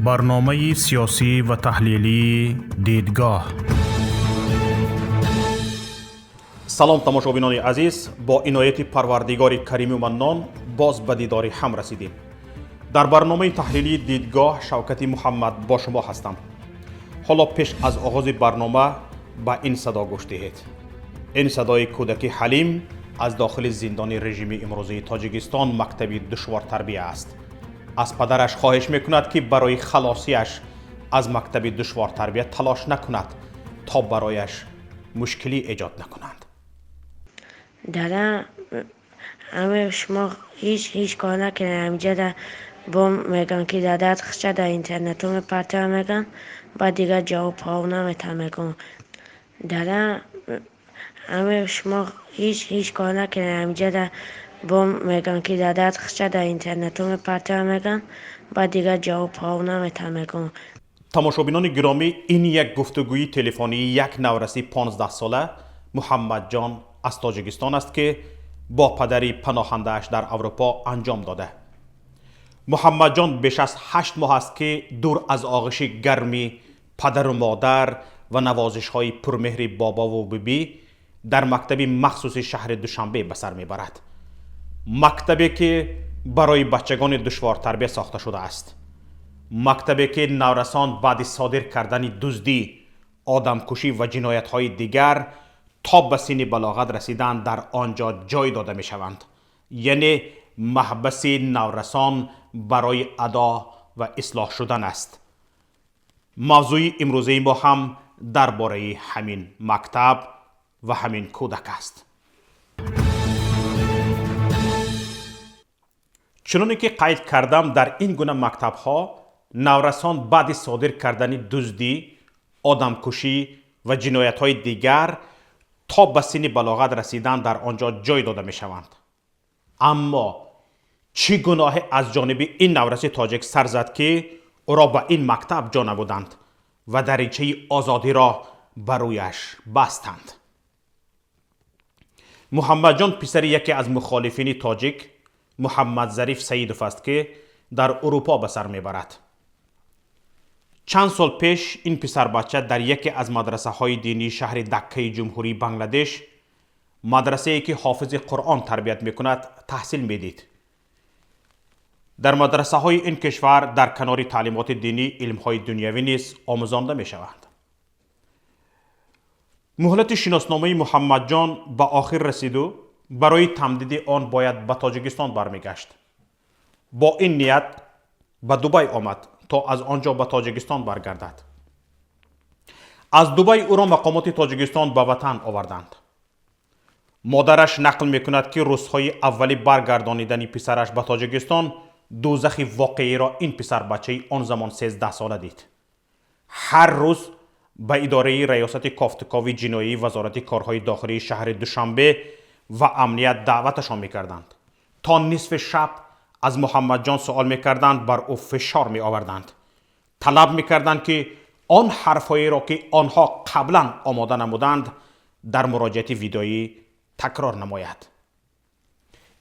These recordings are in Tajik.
Барномаи сиёсӣ ва таҳлилии «Дидгоҳ». Салом, тамошобинони азиз! Бо инояти Парвардигори Кариму Маннон боз ба дидори ҳам расидем. Дар барномаи таҳлилии «Дидгоҳ» Шавкати Муҳаммад бо шумо ҳастам. Ҳоло пеш аз оғози барнома ба ин садо гӯш диҳед. Ин садои кӯдаки ҳалим аз дохили зиндони режими имрӯзаи Тоҷикистон, мактаби душвортарбия аст. Аз падараш хоҳиш мекунад, ки барои халосияш аз мактаби душвортарбия талош накунад, то барояш мушкилӣ эҷод накунанд. Дада, ҳаме шумо ҳеҷ кор накунед. Ҳамиҷада бо мегӯянд, ки дадат хича дар интернету мепартоя, мегӯянд, баъд дигар ҷавоб павоб наметавон, мегӯям. Дада, ҳаме шумо ҳеҷ кор накунед. Ҳамиҷада бо мегӯянд, ки дадат хича дар интернету мепартоя, мегӯянд, баъд дигар ҷавоб павоб наметавон, мегӯям. Тамошобинони гиромӣ, ин як гуфтугӯи телефонии як навраси 15сола Муҳаммадҷон аз Тоҷикистон аст, ки бо падари паноҳандааш дар Аврупо анҷом дода. Муҳаммадҷон беш аз 8 моҳ аст, ки дур аз оғиши гарми падару модар ва навозишҳои пурмеҳри бобову бибӣ дар мактаби махсуси шаҳри Душанбе ба сар мебарад, мактабе ки барои бачагони душвортарбия сохта шудааст, мактабе ки наврасон баъди содир кардани дуздӣ, одамкушӣ ва ҷиноятҳои дигар то ба синни балоғат расидан дар он ҷо ҷой дода мешаванд, яъне маҳбаси наврасон барои адо ва ислоҳ шудан аст. Мавзӯи имрӯзаи мо ҳам дар бораи ҳамин мактаб ва ҳамин кӯдак аст. Чуноне ки қайд кардам, дар ин гуна мактабҳо наврасон баъди содир кардани дуздӣ, одамкушӣ ва ҷиноятҳои дигар то ба синни балоғат расидан дар он ҷо ҷой дода мешаванд. Аммо чӣ гуноҳе аз ҷониби ин навраси тоҷик сар зад, ки ӯро ба ин мактаб ҷо набуданд ва даричаи озодиро ба рӯяш бастанд? Муҳаммадҷон писари яке аз мухолифини тоҷик Муҳаммадзариф Саидов аст, ки дар Урупо ба сар мебарад. Чанд сол пеш ин писарбача дар яке аз мадрасаҳои динии шаҳри Даккаи Ҷумҳурии Бангладеш, мадрасае ки ҳофизи Қуръон тарбият мекунад, таҳсил медид. Дар мадрасаҳои ин кишвар дар канори таълимоти динӣ илмҳои дунявӣ низ омӯзонда мешаванд. Муҳлати шиносномаи Муҳаммадҷон ба охир расиду барои тамдиди он бояд ба Тоҷикистон бармегашт. Бо ин ният ба Дубай омад, то аз он ҷо ба Тоҷикистон баргардад. Аз Дубай ӯро мақомоти Тоҷикистон ба ватан оварданд. Модараш нақл мекунад, ки рӯзҳои аввали баргардонидани писараш ба Тоҷикистон дӯзахи воқеиро ин писарбачаи он замон 13сола дид. Ҳар рӯз ба идораи раёсати кофтукови ҷиноии Вазорати корҳои дохилии шаҳри Душанбе ва амният даъваташон мекарданд. То нисфи шаб аз Муҳаммадҷон суол мекарданд, бар ӯ фишор меоварданд, талаб мекарданд, ки он ҳарфҳоеро, ки онҳо қаблан омода намуданд, дар муроҷиати видеоӣ такрор намояд.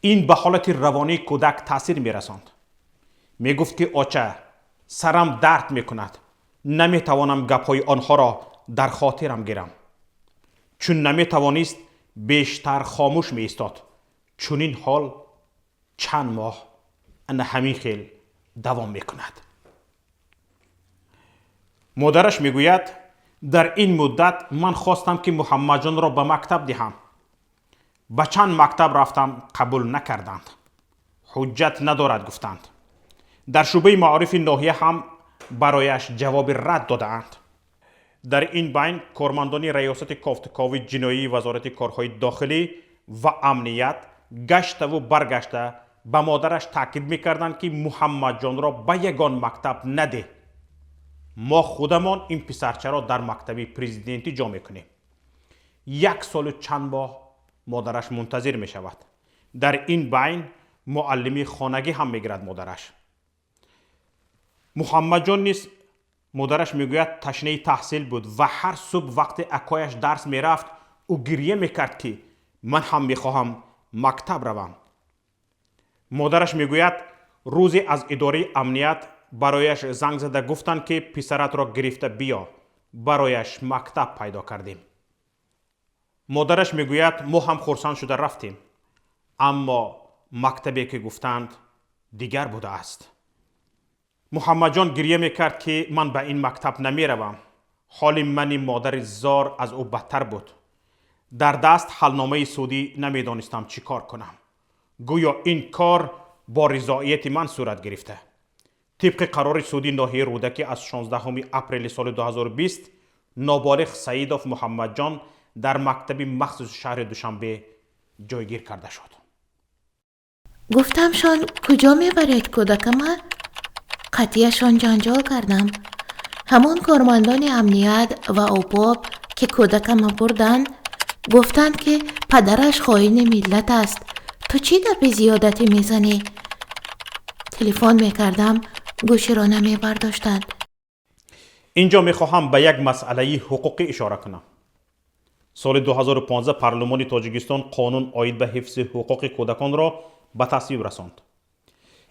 Ин ба ҳолати равонии кӯдак таъсир мерасонд. Мегуфт, ки оча, сарам дард мекунад, наметавонам гапҳои онҳоро дар хотирам гирам. Чун наметавонист, бештар хомӯш меистод. Чунин ҳол чанд моҳ ана ҳамин хел давом мекунад. Модараш мегӯяд: дар ин муддат ман хостам, ки Муҳаммадҷонро ба мактаб диҳам. Ба чанд мактаб рафтам, қабул накарданд, ҳуҷҷат надорад гуфтанд. Дар шӯъбаи маорифи ноҳия ҳам барояш ҷавоби рад додаанд. Дар ин байн кормандони раёсати кофтукови ҷиноии Вазорати корҳои дохилӣ ва амният гаштаву баргашта ба модараш таъкид мекарданд, ки Муҳаммадҷонро ба ягон мактаб надеҳ, мо худамон ин писарчаро дар мактаби президентӣ ҷо мекунем. Як солу чанд моҳ модараш мунтазир мешавад. Дар ин байн муаллими хонагӣ ҳам мегирад модараш. Муҳаммадҷон низ, модараш мегӯяд, ташнаи таҳсил буд ва ҳар субҳ вақте акояш дарс мерафт, ӯ гирья мекард, ки ман ҳам мехоҳам мактаб равам. Модараш мегӯяд, рӯзе аз идораи амният Барояш занг зада гуфтанд, ки писаратро гирифта биё, барояш мактаб пайдо кардем. Модараш мегӯяд, мо ҳам хурсанд шуда рафтем, аммо мактабе ки гуфтанд дигар будааст. Муҳаммадҷон гирья мекард, ки ман ба ин мактаб намеравам. Ҳоли мани модари зор аз ӯ бадтар буд. Дар даст ҳалномаи судӣ, намедонистам чӣ кор кунам. Гӯё ин кор бо ризоияти ман сурат гирифта. Тибқи қарори суди ноҳияи Рӯдакӣ аз 16 апрели соли 2020 ноболиғ Саидов Муҳаммадҷон дар мактаби махсуси шаҳри Душанбе ҷойгир карда шуд. Гуфтамшон, куҷо мебаред кӯдакама? Қатъияшон ҷанҷол кардам. Ҳамон кормандони амният ва обоб, ки кӯдакама бурданд, гуфтанд, ки падараш хоини миллат аст, ту чӣ гапи зиёдатӣ мезанӣ? Телефон мекардам, гӯширо намебардоштанд. Инҷо мехоҳам ба як масъалаи ҳуқуқӣ ишора кунам. Соли 2015 парлумони Тоҷикистон қонун оид ба ҳифзи ҳуқуқи кӯдаконро ба тасвиб расонд.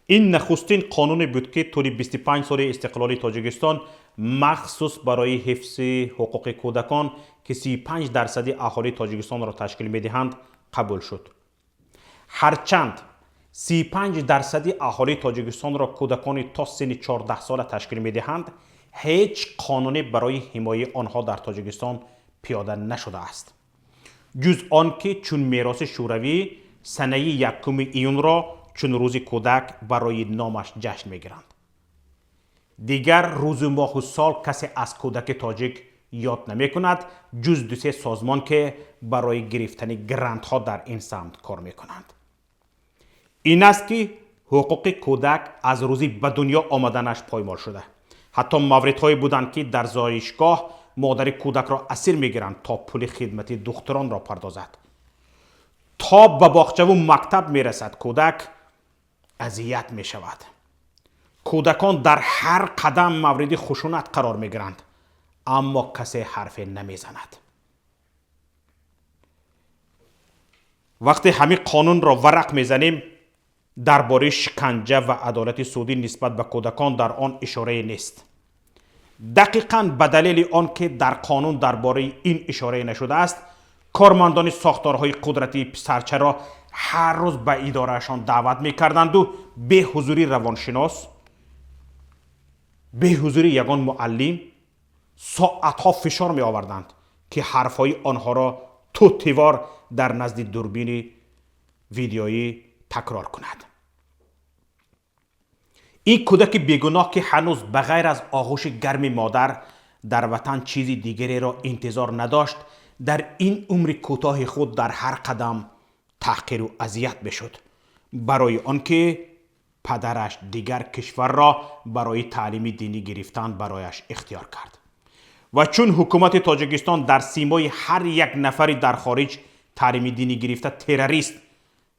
Ин нахустин қонуне буд, ки тӯли 25 соли истиқлоли Тоҷикистон махсус барои ҳифзи ҳуқуқи кӯдакон, ки 35 дарсади аҳолии Тоҷикистонро ташкил медиҳанд, қабул шуд. Ҳарчанд 35 дарсади аҳолии Тоҷикистонро кӯдакони то синни 14 сола ташкил медиҳанд, ҳеҷ қонуне барои ҳимояи онҳо дар Тоҷикистон пиёда нашудааст, ҷуз он ки чун мероси шӯравӣ санаи 1 июнро чун Рӯзи кӯдак барои номаш ҷашн мегиранд. Дигар рӯзу моҳу сол касе аз кӯдаки тоҷик ёд намекунад, ҷуз дусе созмон, ки барои гирифтани грантҳо дар ин самт кор мекунанд. Ин аст, ки ҳуқуқи кӯдак аз рӯзи ба дунё омаданаш поймол шуда. Ҳатто мавридҳое буданд, ки дар зоишгоҳ модари кӯдакро асир мегиранд, то пули хидмати духтуронро пардозад. То ба боғчаву мактаб мерасад, кӯдак азият мешавад. Кӯдакон дар ҳар қадам мавриди хушунат қарор мегиранд, аммо касе ҳарфе намезанад. Вақте ҳамин қонунро варақ мезанем, дар бораи шиканҷа ва адолати судӣ нисбат ба кӯдакон дар он ишорае нест. Дақиқан ба далели он ки дар қонун дар бораи ин ишорае нашудааст, кормандони сохторҳои қудратии писарчаро ҳар рӯз ба идораашон даъват мекарданду беҳузури равоншинос, беҳузури ягон муаллим соатҳо фишор меоварданд, ки ҳарфҳои онҳоро тутивор дар назди дурбини видеоӣ такрор кунад. Ин кӯдаки бегуноҳ, ки ҳанӯз ба ғайр аз оғӯши гарми модар дар ватан чизи дигареро интизор надошт, дар ин умри кӯтоҳи худ дар ҳар қадам таҳқиру азият мешуд, барои он ки падараш дигар кишварро барои таълими динӣ гирифтан барояш ихтиёр кард. Ва чун ҳукумати Тоҷикистон дар симои ҳар як нафари дар хориҷ таълими динӣ гирифта террорист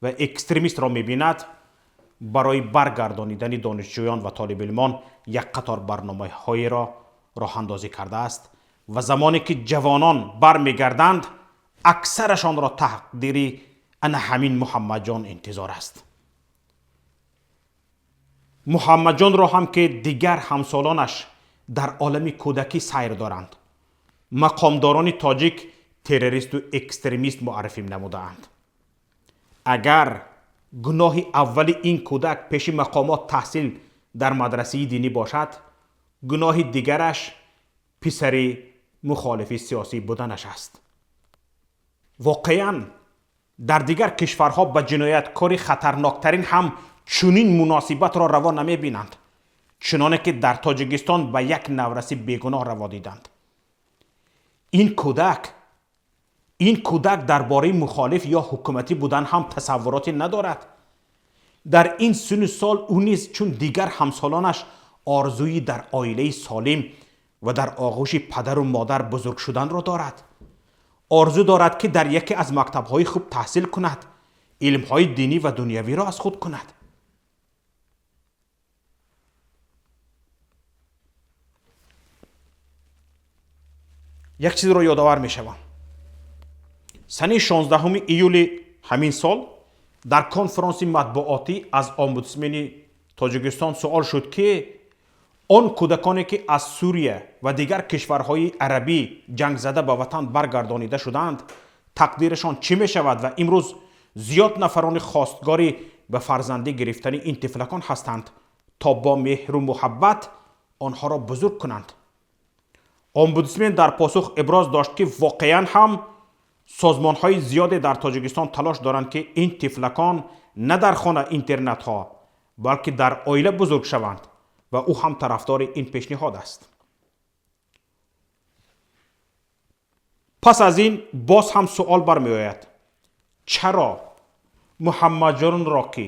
ва экстремистро мебинад, барои баргардонидани донишҷӯён ва толибилмон як қатор барномаҳоеро роҳандозӣ кардааст. Ва замоне ки ҷавонон бармегарданд, аксарашонро тақдири ана ҳамин Муҳаммадҷон интизор аст. Муҳаммадҷонро ҳам, ки дигар ҳамсолонаш дар олами кӯдакӣ сайр доранд, мақомдорони тоҷик террористу экстремист муаррифӣ намудаанд. Агар гуноҳи аввали ин кӯдак пеши мақомот таҳсил дар мадрасаи динӣ бошад, гуноҳи дигараш писари мухолифи сиёсӣ буданаш аст. Воқеан, дар дигар кишварҳо ба ҷинояткори хатарноктарин ҳам чунин муносибатро раво намебинанд, чуноне ки дар Тоҷикистон ба як навраси бегуноҳ раво диданд. Ин кӯдак дар бораи мухолиф ё ҳукуматӣ будан ҳам тасаввуроте надорад. Дар ин синну сол ӯ низ чун дигар ҳамсолонаш орзуи дар оилаи солим ва дар оғӯши падару модар бузург шуданро дорад. Орзу дорад, ки дар яке аз мактабҳои хуб таҳсил кунад, илмҳои динӣ ва дунявиро аз худ кунад. Як чизро ёдовар мешавам. Санаи 16 июли ҳамин сол дар конфронси матбуотӣ аз омбудсмени Тоҷикистон суол шуд, ки Он кӯдаконе, ки аз Сурия ва дигар кишварҳои арабӣ ҷангзада ба ватан баргардонида шудаанд, тақдирашон чӣ мешавад? Ва имрӯз зиёд нафарони хостгорӣ ба фарзандӣ гирифтани ин тифлакон ҳастанд, то бо меҳру муҳаббат онҳоро бузург кунанд. Омбудсмен дар посух иброз дошт, ки воқеан ҳам созмонҳои зиёде дар Тоҷикистон талош доранд, ки ин тифлакон на дар хона интернатҳо, балки дар оила бузург шаванд, ва ӯ ҳам тарафдори ин пешниҳод аст. Пас аз ин боз ҳам суол бармеояд: чаро Муҳаммадҷонро, ки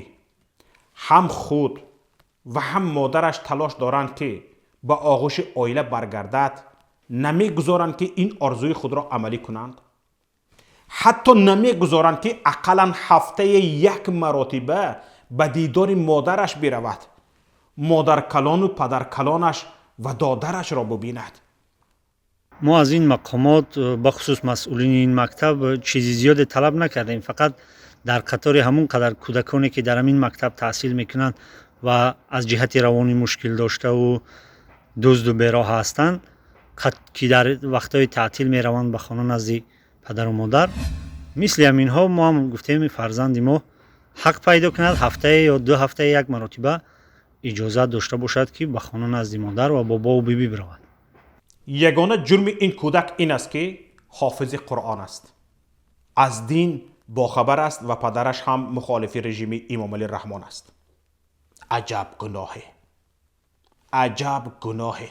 ҳам худ ва ҳам модараш талош доранд, ки ба оғӯши оила баргардад, намегузоранд, ки ин орзуи худро амалӣ кунанд? Ҳатто намегузоранд, ки ақаллан ҳафтаи як маротиба ба дидори модараш биравад, модаркалону падаркалонаш ва додарашро бубинад. Мо аз ин мақомот, бахусус масъулини ин мактаб, чизи зиёде талаб накардем. Фақат дар қатори ҳамон қадар кӯдаконе, ки дар ҳамин мактаб таҳсил мекунанд ва аз ҷиҳати равонӣ мушкил доштаву дузду бероҳ ҳастанд, ки дар вақтҳои таътил мераванд ба хона назди падару модар, мисли ҳаминҳо мо ҳам гуфтем, фарзанди мо ҳақ пайдо кунад, ҳафтае ё 2 ҳафтае як маротиба иҷозат дошта бошад, ки ба хона назди модар ва бобову бибӣ биравад. Ягона ҷурми ин кӯдак ин аст, ки ҳофизи Қуръон аст, аз дин бохабар аст ва падараш ҳам мухолифи режими Имомалӣ Раҳмон аст. Аҷаб гуноҳе, аҷаб гуноҳе!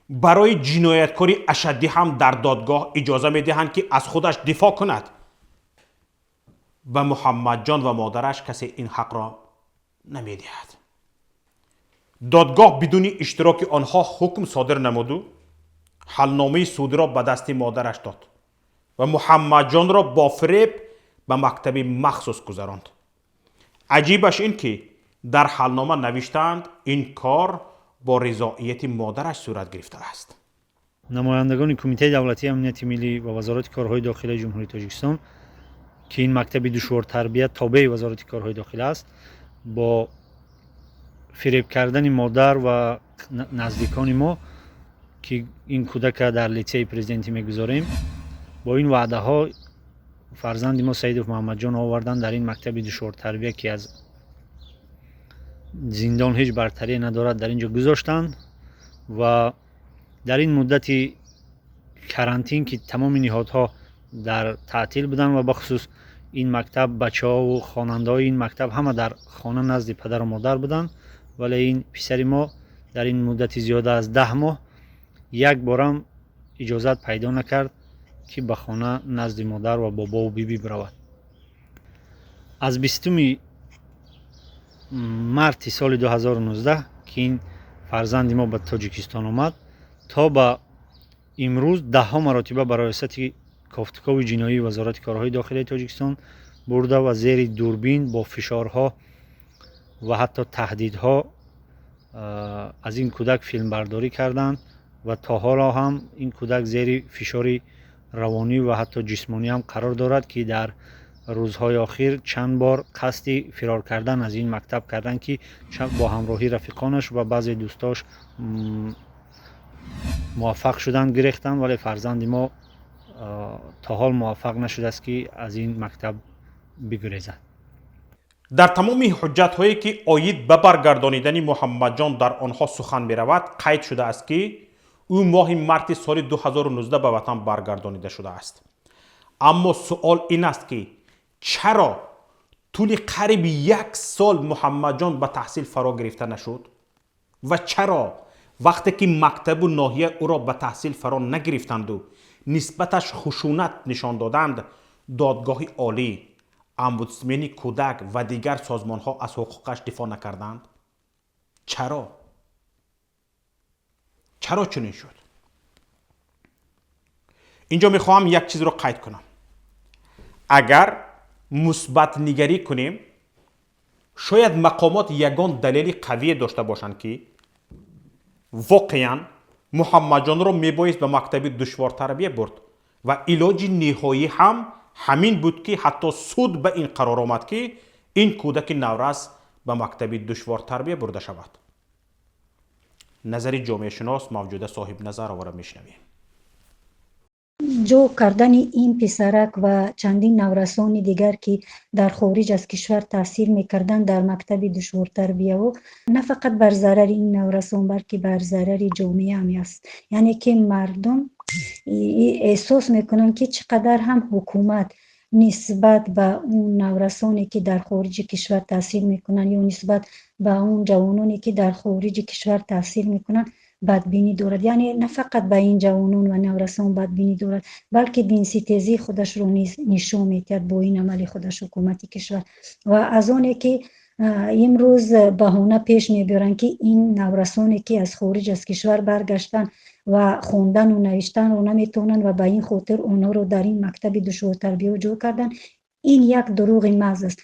Барои ҷинояткори ашаддӣ ҳам дар додгоҳ иҷоза медиҳанд, ки аз худаш дифоъ кунад. Ба Муҳаммадҷон ва модараш касе ин ҳақро намедиҳад. Додгоҳ бидуни иштироки онҳо ҳукм содир намуду ҳалномаи судиро ба дасти модараш дод ва Муҳаммадҷонро бо фиреб ба мактаби махсус гузаронд. Аҷибаш ин, ки дар ҳалнома навиштаанд, ин кор бо ризоияти модараш сурат гирифтааст. Намояндагони Кумитаи давлатии амнияти миллӣ ва Вазорати корҳои дохилаи Ҷумҳурии Тоҷикистон, ки ин мактаби душвортарбия тобеи Вазорати корҳои дохила аст, бо фиреб кардани модар ва наздикони мо, ки ин кӯдака дар литсейи президентӣ мегузорем, бо ин ваъдаҳо фарзанди мо Саидов Муҳаммадҷон оварданд дар ин мактаби душвортарбия, ки аз зиндон ҳеҷ бартарие надорад, дар ин ҷо гузоштанд. Ва дар ин муддати карантин, ки тамоми ниҳодҳо дар таътил буданд ва бахусус ин мактаб, бачаҳову хонандаҳои ин мактаб ҳама дар хона назди падару модар буданд, вале ин писари мо дар ин муддати зиёда аз 10 моҳ як борам иҷозат пайдо накард, ки ба хона назди модар ва бобову бибӣ биравад. Аз 20 марти соли 2019, ки ин фарзанди мо ба Тоҷикистон омад, то ба имрӯз даҳҳо маротиба ба раёсати кофтукови ҷиноии Вазорати корҳои дохилаи Тоҷикистон бурда ва зери дурбин бо фишорҳо ва ҳатто таҳдидҳо аз ин кӯдак филмбардорӣ карданд ва то ҳоло ҳам ин кӯдак зери фишори равонӣ ва ҳатто ҷисмонӣ ҳам қарор дорад, ки дар рӯзҳои охир чанд бор қасди фирор кардан аз ин мактаб карданд, ки бо ҳамроҳии рафиқонаш ва баъзе дӯстош муваффақ шуданд, гирехтанд, вале фарзанди мо то ҳол муваффақ нашудааст, ки аз ин мактаб бигурезад. Дар тамоми ҳуҷҷатҳое, ки оид ба баргардонидани Муҳаммадҷон дар онҳо сухан меравад, қайд шудааст, ки ӯ моҳи марти соли 2019 ба ватан баргардонида шудааст. Аммо суол ин аст, ки чаро тӯли қариб як сол Муҳаммадҷон ба таҳсил фаро гирифта нашуд ва чаро вақте ки мактабу ноҳия ӯро ба таҳсил фаро нагирифтанду нисбаташ хушунат нишон доданд, Додгоҳи олӣ, омбудсмени кӯдак ва дигар созмонҳо аз ҳуқуқаш дифоъ накарданд? Чаро? Чаро чунин шуд? Инҷо мехоҳам як чизро қайд кунам. Агар мусбатнигарӣ кунем, шояд мақомот ягон далели қавие дошта бошанд, ки воқеан Муҳаммадҷонро мебоист ба мактаби душвортарбия бурд ва илоҷи ниҳоӣ ҳам ҳамин буд, ки ҳатто суд ба ин қарор омад, ки ин кӯдаки наврас ба мактаби душвортарбия бурда шавад. Назари ҷомеашинос Мавҷуда Соҳибназароваро мешунавем. Ҷо кардани ин писарак ва чандин наврасони дигар, ки дар хориҷ аз кишвар таҳсил мекарданд, дар мактаби душвортарбияво на фақат бар зарари ин наврасон, балки бар зарари ҷомеа ҳам аст. Яъне ки мардум эҳсос мекунанд, ки чӣ қадар ҳам ҳукумат нисбат ба он наврасоне, ки дар хориҷи кишвар таҳсил мекунанд, ё нисбат ба он ҷавононе, ки дар хориҷи кишвар таҳсил мекунанд, бадбинӣ дорад. Яъне на фақат ба ин ҷавонон ва наврасон бадбинӣ дорад, балки динситезии худашро низ нишон медиҳад бо ин амали худаш ҳукумати кишвар. Ва аз оне ки имрӯз баҳона пеш мебиёранд, ки ин наврасоне, ки аз хориҷ аз кишвар баргаштанд ва хондану навиштанро наметавонанд ва ба ин хотир онҳоро дар ин мактаби душвортарбиё ҷой карданд, ин як дурӯғи маҳз аст.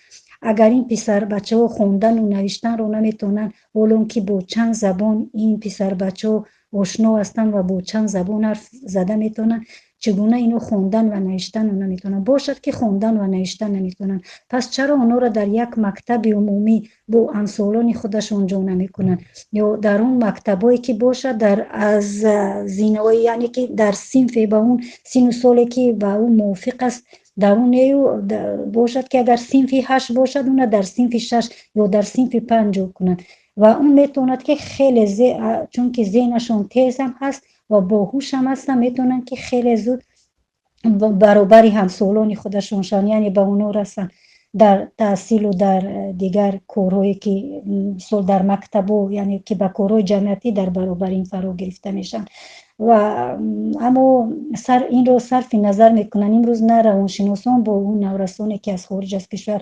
Агар ин писарбачаҳо хондану навиштанро наметавонанд, ҳоло ки бо чанд забон ин писарбачаҳо ошно ҳастанд ва бо чанд забон ҳарф зада метавонанд, чӣ гуна ино хондан ва навиштанро наметавонанд? Бошад, ки хондан ва навиштан наметавонанд, пас чаро онҳоро дар як мактаби умумӣ бо ҳамсолони худашон ҷо намекунанд? Ё дар он мактабҳое ки бошад, дар аз зинаҳои, яъне ки дар синфе ба он синну соле, ки ба ӯ мувофиқ аст, дар он нею бошад, ки агар синфи ҳашт бошад, уна дар синфи шаш ё дар синфи панҷ ҷо кунанд ва он метавонад, ки хеле, чунки зеҳнашон тезам ҳаст ва боҳушам ҳастанд, метавонанд, ки хеле зуд баробари ҳамсолони худашон шаванд, яъне ба онҳо расанд дар таҳсилу дар дигар корҳое, ки мисол дар мактабу, яъне ки ба корҳои ҷамъиятӣ дар баробари ин фаро гирифта мешаванд. Ва аммо инро сарфи назар мекунанд. Имрӯз на равоншиносон бо он наврасоне, ки аз хориҷ аз кишвар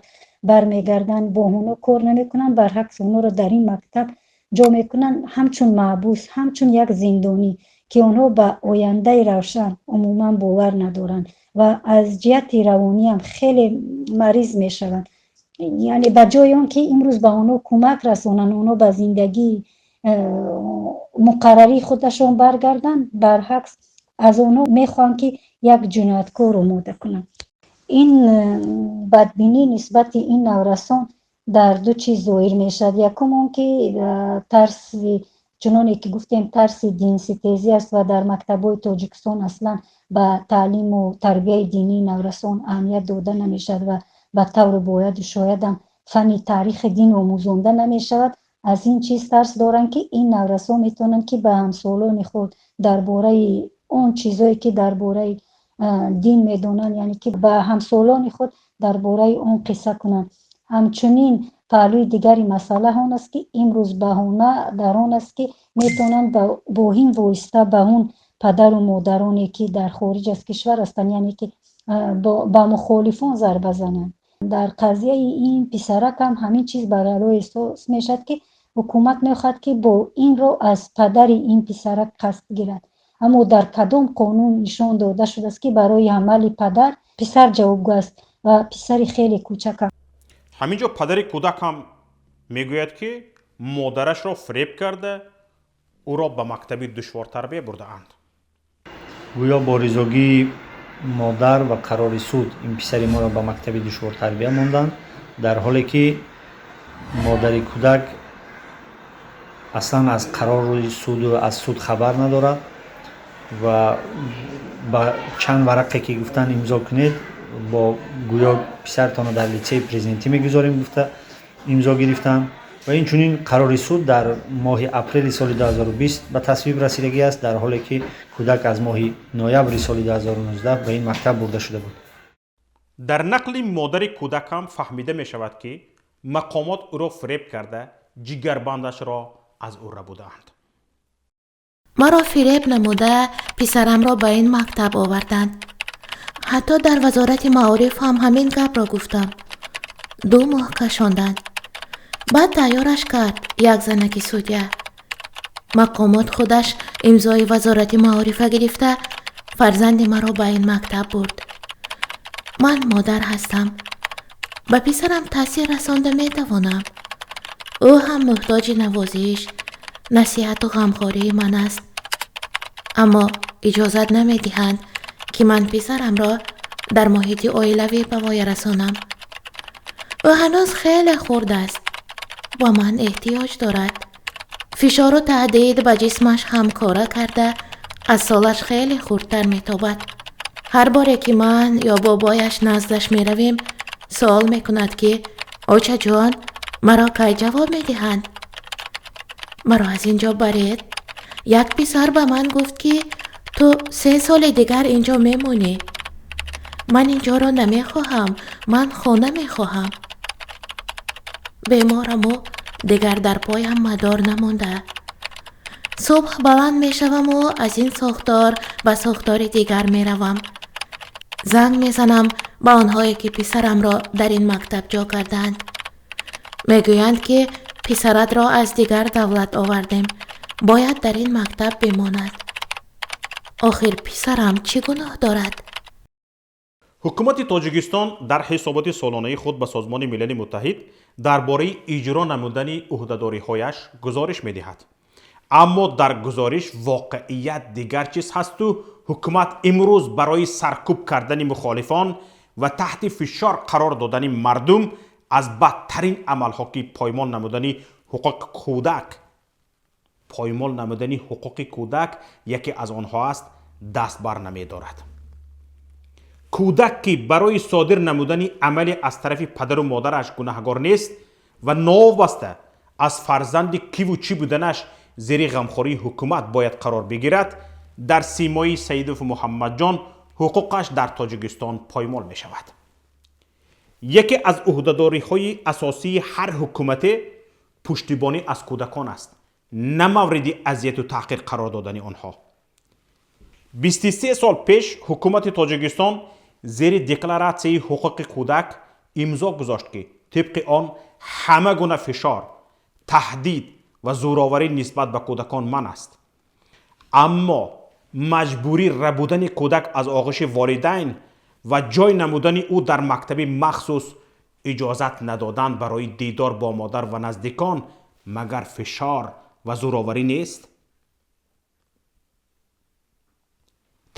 бармегарданд, бо онҳо кор намекунанд, баръакс, онҳоро дар ин мактаб ҷо мекунанд ҳамчун маҳбус, ҳамчун як зиндонӣ, ки онҳо ба ояндаи равшан умуман бовар надоранд ва аз ҷиҳати равониам хеле мариз мешаванд. Яъне ба ҷои он ки имрӯз ба онҳо кӯмак расонанд, онҳо ба зиндагии муқаррарии худашон баргарданд, баръакс, аз онҳо мехоҳанд, ки як ҷинояткор омода кунанд. Ин бадбинӣ нисбати ин наврасон дар ду чиз зоҳир мешавад. Якум он ки тарси, чуноне ки гуфтем, тарси динситезӣ аст ва дар мактабҳои Тоҷикистон аслан ба таълиму тарбияи динии наврасон аҳамият дода намешавад ва ба таври бояду шоядам фанни таърихи дин омӯзонда намешавад. Аз ин чиз тарс доранд, ки ин наврасон метавонанд, ки ба ҳамсолони худ дар бораи он чизое, ки дар бораи дин медонанд, яъне ки ба ҳамсолони худ дар бораи он қисса кунанд. Ҳамчунин паҳлӯи дигари масъала он аст, ки имрӯз баҳона дар он аст, ки метавонанд бо ин восита ба он падару модароне, ки дар хориҷ аз кишвар ҳастанд, яъне ки ба мухолифон зарба зананд. Дар қазияи ин писарак ҳам ҳамин чиз барало эҳсос мешавад, ки ҳукумат мехоҳад, ки бо ин роҳ аз падари ин писарак қасд гирад. Аммо дар кадом қонун нишон дода шудааст, ки барои амали падар писар ҷавобгӯ аст ва писари хеле кӯчак? Ҳамин ҷо падари кӯдак ҳам мегӯяд, ки модарашро фиреб карда, ӯро ба мактаби душвортарбия бурдаанд. Гӯё бо ризогии модар ва қарори суд ин писари моро ба мактаби душвортарбия монданд, дар ҳоле ки модари кӯдак аслан аз қарори суду аз суд хабар надорад ва ба чанд варақе, ки гуфтанд имзо кунед, бо гӯё писартонро дар литсеи президентӣ мегузорем гуфта имзо гирифтанд. Ва инчунин қарори суд дар моҳи апрели соли 2020 ба тасвиб расидагӣ аст, дар ҳоле ки кӯдак аз моҳи ноябри соли 2019 ба ин мактаб бурда шуда буд. Дар нақли модари кӯдак ҳам фаҳмида мешавад, ки мақомот ӯро фиреб карда, ҷигарбандашро аз ӯ рабудаанд. Маро фиреб намуда, писарамро ба ин мактаб оварданд. Ҳатто дар Вазорати маориф ҳам ҳамин гапро гуфтам. 2 моҳ кашонданд, баъд тайёраш кард як занаки судя. Мақомот худаш имзои Вазорати маорифа гирифта, фарзанди маро ба ин мактаб бурд. Ман модар ҳастам, ба писарам таъсир расонда метавонам. Ӯ ҳам муҳтоҷи навозиш, насиҳату ғамхории ман аст, аммо иҷозат намедиҳанд, ки ман писарамро дар муҳити оилавӣ ба воя расонам. Ӯ ҳанӯз хеле хурд аст, ба ман эҳтиёҷ дорад. Фишору таҳдид ба ҷисмаш ҳамкора карда, аз солаш хеле хурдтар метобад. Ҳар боре ки ман ё бобояш наздаш меравем, суол мекунад, ки очаҷон, маро кай ҷавоб медиҳанд? Маро аз ин ҷо баред. Як писар ба ман гуфт, ки ту 3 соли дигар ин ҷо мемонӣ. Ман ин ҷоро намехоҳам, ман хона мехоҳам. Бемораму дигар дар поям мадор намонда. Субҳ баланд мешаваму аз ин сохтор ба сохтори дигар меравам. Занг мезанам ба онҳое, ки писарамро дар ин мактаб ҷо кардаанд. Мегӯянд, ки писаратро аз дигар давлат овардем, бояд дар ин мактаб бимонад. Охир писарам чӣ гуноҳ дорад? Ҳукумати Тоҷикистон дар ҳисоботи солонаи худ ба Созмони Милали Муттаҳид дар бораи иҷро намудани ӯҳдадориҳояш гузориш медиҳад. Аммо дар гузориш воқеият дигар чиз ҳасту ҳукумат имрӯз барои саркӯб кардани мухолифон ва таҳти фишор қарор додани мардум аз бадтарин амалҳо, ки поймол намудани ҳуқуқи кӯдак, поймол намудани ҳуқуқи кӯдак яке аз онҳо аст, даст бар намедорад. Кӯдак, ки барои содир намудани амале аз тарафи падару модараш гунаҳгор нест ва новобаста аз фарзанди киву чӣ буданаш зери ғамхории ҳукумат бояд қарор бигирад, дар симои Саидову Муҳаммадҷон ҳуқуқаш дар Тоҷикистон поймол мешавад. Яке аз ӯҳдадориҳои асосии ҳар ҳукумате пуштибонӣ аз кӯдакон аст, на мавриди азияту таҳқир қарор додани онҳо. 23 сол пеш ҳукумати Тоҷикистон зери декларатсияи ҳуқуқи кӯдак имзо гузошт, ки тибқи он ҳама гуна фишор, таҳдид ва зӯроварӣ нисбат ба кӯдакон манъ аст. Аммо маҷбурӣ рабудани кӯдак аз оғӯши волидайн ва ҷой намудани ӯ дар мактаби махсус, иҷозат надодан барои дидор бо модар ва наздикон магар фишор ва зӯроварӣ нест?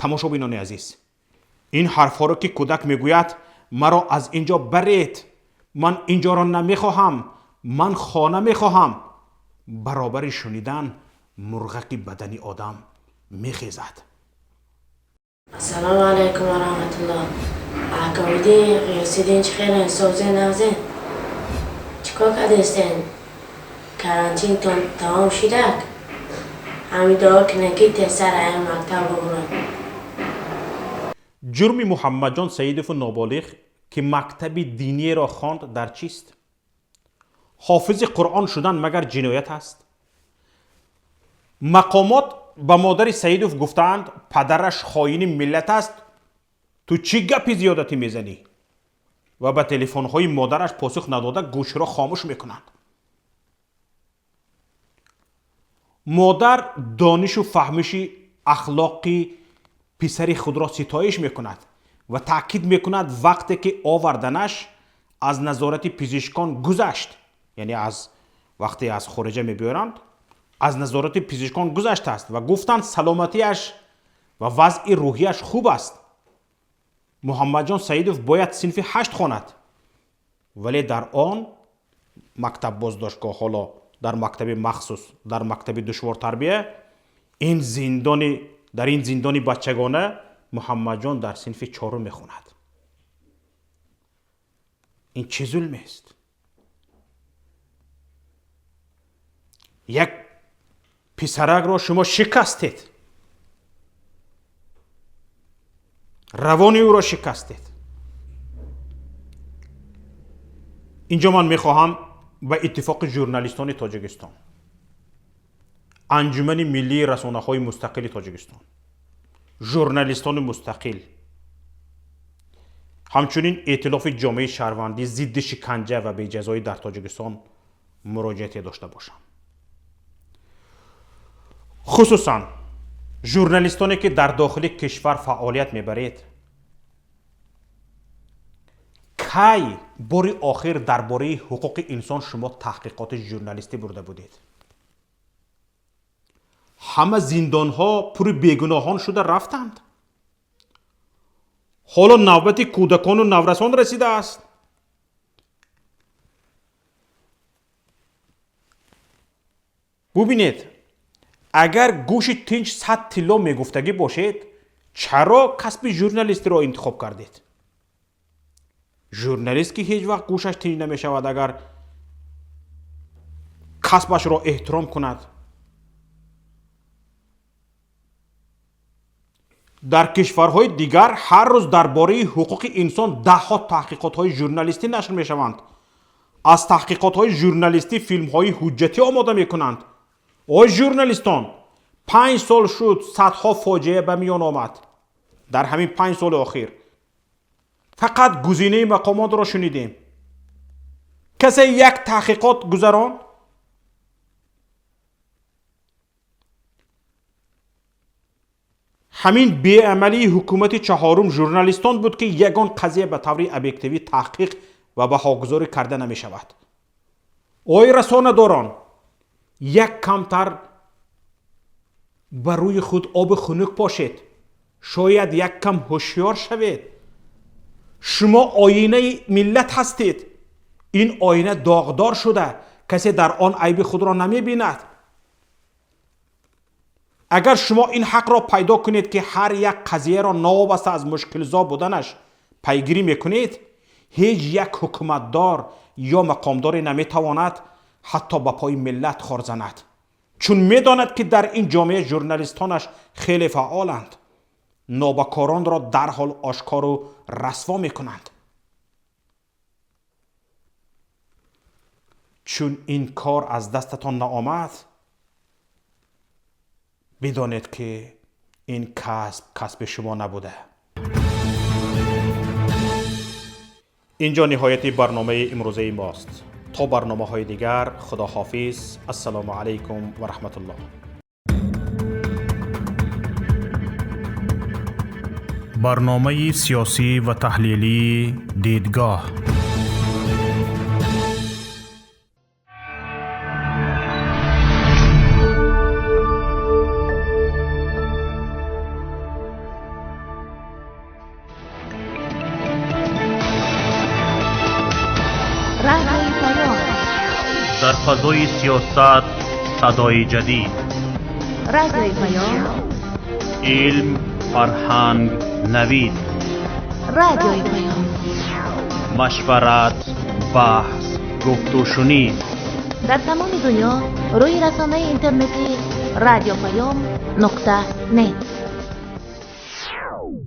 Тамошобинони азиз, ин ҳарфҳоро, ки кӯдак мегӯяд маро аз ин ҷо баред, ман ин ҷоро намехоҳам, ман хона мехоҳам, баробари шунидан мурғаки бадани одам мехезад. Ассалому алайкум ва раҳматуллоҳ. Аҳкомиддин, Ғиёсиддин, чӣ хелен? Созен, нағзен? Чӣ кор кардестен? Карантинтон тамом шидак? Ҳамин дуо кунед, ки тезтар аян мактаб бубурад. Ҷурми Муҳаммадҷон Саидову ноболиғ, ки мактаби диниеро хонд, дар чист? Ҳофизи Қуръон шудан магар ҷиноят аст? Мақомот ба модари Саидов гуфтаанд, падараш хоини миллат аст, ту чӣ гапи зиёдатӣ мезанӣ? Ва ба телефонҳои модараш посух надода гӯширо хомӯш мекунанд. Модар донишу фаҳмиши ахлоқи писари худро ситоиш мекунад ва таъкид мекунад, вақте ки оварданаш аз назорати пизишкон гузашт, яъне аз вақте аз хориҷа мебиёранд, аз назорати пизишкон гузаштааст ва гуфтанд саломатиаш ва вазъи рӯҳияш хуб аст. Муҳаммадҷон Саидов бояд синфи 8 хонад, вале дар он мактаб боздоштгоҳ, ҳоло дар мактаби махсус, дар мактаби душвортарбия, ин зиндони дар ин зиндони бачагона Муҳаммадҷон дар синфи 4 мехонад. Ин чӣ зулмест? Як писаракро шумо шикастед, равони ӯро шикастед. Инҷо ман мехоҳам ба иттифоқи журналистони Тоҷикистон, Анҷумани миллии расонаҳои мустақили Тоҷикистон, журналистони мустақил, ҳамчунин эътилофи ҷомеаи шаҳрвандӣ зидди шиканҷа ва беҷазоӣ дар Тоҷикистон муроҷиате дошта бошам. Хусусан журналистоне, ки дар дохили кишвар фаъолият мебаред, кай бори охир дар бораи ҳуқуқи инсон шумо таҳқиқоти журналистӣ бурда будед? Ҳама зиндонҳо пури бегуноҳон шуда рафтанд. Ҳоло навбати кӯдакону наврасон расидааст. Бубинед, агар гӯши тинч 100 тилло мегуфтагӣ бошед, чаро касби журналистиро интихоб кардед? Журналист ки ҳеҷ вақт гӯшаш тинч намешавад, агар касбашро эҳтиром кунад. Дар кишварҳои дигар ҳар рӯз дар бораи ҳуқуқи инсон даҳҳо таҳқиқотҳои журналистӣ нашр мешаванд. Аз таҳқиқотҳои журналистӣ филмҳои ҳуҷҷатӣ омода мекунанд. Ой журналистон, 5 сол шуд, садҳо фоҷиа ба миён омад. Дар ҳамин 5 соли охир фақат гузинаи мақомотро шунидем. Касе як таҳқиқот гузаронд? Ҳамин беамалии ҳукумати чаҳорум журналистон буд, ки ягон қазия ба таври объективӣ таҳқиқ ва баҳогузорӣ карда намешавад. Ой расонадорон, як камтар ба рӯи худ оби хунук пошед, шояд як кам ҳушёр шавед. Шумо оинаи миллат ҳастед. Ин оина доғдор шуда, касе дар он айби худро намебинад. Агар шумо ин ҳақро пайдо кунед, ки ҳар як қазияро новобаста аз мушкилзо буданаш пайгирӣ мекунед, ҳеҷ як ҳукуматдор ё мақомдоре наметавонад ҳатто ба пои миллат хор занад, чун медонад, ки дар ин ҷомеа журналистонаш хеле фаъоланд, нобакоронро дарҳол ошкору расво мекунанд. Чун ин кор аз дастатон наомад, бидонед, ки ин касб касби шумо набуда. Инҷо ниҳояти барномаи имрӯзаи мост. То барномаҳои дигар, худоҳофиз. Ассалому алайкум ва раҳматуллоҳ. Барномаи сиёсӣ ва таҳлилии «Дидгоҳ». Дар фазои сиёсат садои ҷадид, Радиои Паём, илм, фарҳанг, навид, Радиои Паём, машварат, баҳс, гуфтушунид. Дар тамоми дунё рӯи расонаи интернетӣ радиопаём.нет.